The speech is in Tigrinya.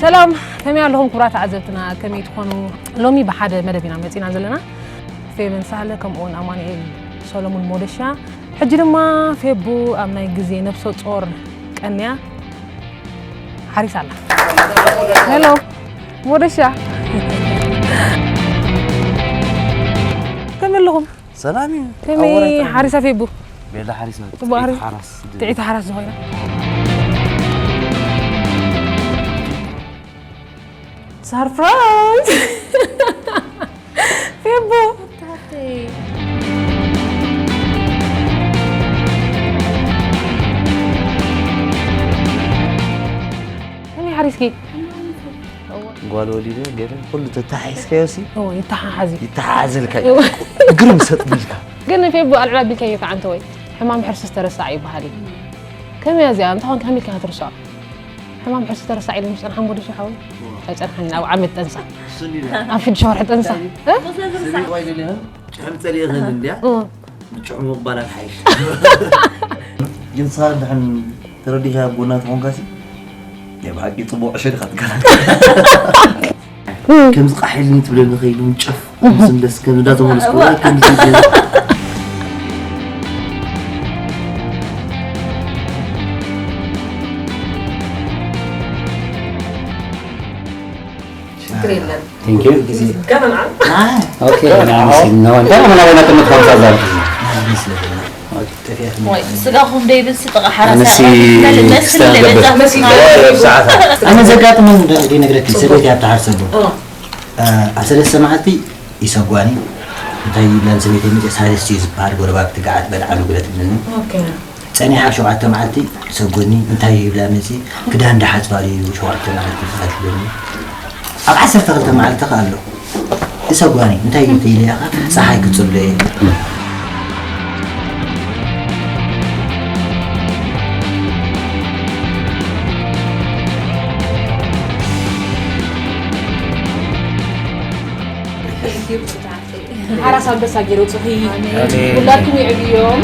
ሰላም፣ ከመይ ኣለኹም ክቡራት ተዓዘብትና? ከመይ ትኾኑ? ሎሚ ብሓደ መደብ ኢና መጺና ዘለና። ፌቨን ሳህለ ከምኡ እውን ኣማኑኤል ሰሎሙን ሞደሻ። ሕጂ ድማ ፌቡ ኣብ ናይ ግዜ ነፍሰ ጾር ቀንያ ሓሪሳ ኣላ። ሄሎ ሞደሻ፣ ከመይ ኣለኹም? ሰላም እዩ። ከመይ ሓሪሳ ፌቡ? ቤላ ሓሪስ ማለት ጽቡቕ ሓሪስ? ሓራስ ጥዒቲ ሓራስ ዝኾይና ሰርፕራይዝ ፌቡ። ከመይ ሓሪስኪ? ጓል ወሊደ ገለ ኩሉ ተተሓሒዝካዮ ሲ እዎ፣ ይተሓሓዝ እዩ። ይተሓሓዘልካ እዩ። ግርም ሰጥብልካ። ግን ፌቡ ኣልዕል ኣቢልካዮ ከዓ እንተ ወይ ሕማም ሕርሲ ዝተረሳዕ ይበሃል እዩ። ከመይ እያ እዚኣ? እንተኾን ከመይ ኢልካ ክትርስዖ? ሕማም ሕርሲ ተረሳዕ ኢሉ ምስ ጸንሓ ሞደሻ ሓወይ? ኣይጸንሓን፣ ኣብ ዓመት ጠንሳ። ኣብ ሽዱሽተ ወርሒ ጠንሳ። እ? ጭሕም ጸሊእኽን እንድያ? ብጭሕሙ ምቕባላት ሓይሽ። ግን ሳር ድሕን ተረዲኻ ኣብ ጎና ትኾንካ ሲ ናይ ብሓቂ ጽቡቕ ዕሸ ዲኻ ትከላከል። ከምዚ ቃሕ ኢልኒ ትብለኒ ከይዱ ምጨፍ ምስ እንደስ ከም እንዳተመለስኩ ከምዚ ገይሩ። ችግር የለም። Thank you። ገና ንዓ Okay፣ now I'm seeing no one. Tama na wala kami kung sa ወይ ስጋኹም ደይብልሲ ጥቓ ሓራሳ ኣነሲ መስል ክስተ ለበዛ ገብር። መስል ሰዓታት ኣነ ዘጋጥመኒ ዶ- ደይነግረኪ ሰበይቲ ኣብታ ሓርሰቦ ኣሰለስተ መዓልቲ ይሰጓኒ እንታይ ይብላን ሰበይቲ መፅእ ሳልስቲ እዩ ዝበሃል ጎረባብቲ ገዓት በልዓሉ ግለ ትብለኒ ጸኒሓ ሸውዓተ መዓልቲ ሰጎኒ እንታይ ይብላ መፂ ክዳን ዳሓፅባ ድዩ ሸውዓተ መዓልቲ ዝበሃል ትብለኒ ኣብ ዓሰርተ ክልተ መዓልቲ ከ ኣሎ እሰጓኒ እንታይ እዩ ተይለያኻ ፀሓይ ክፅሎ እየ ሓራስ ኣንበሳ ገይሩ ፅኺ ውላድኩም የዕብዮም።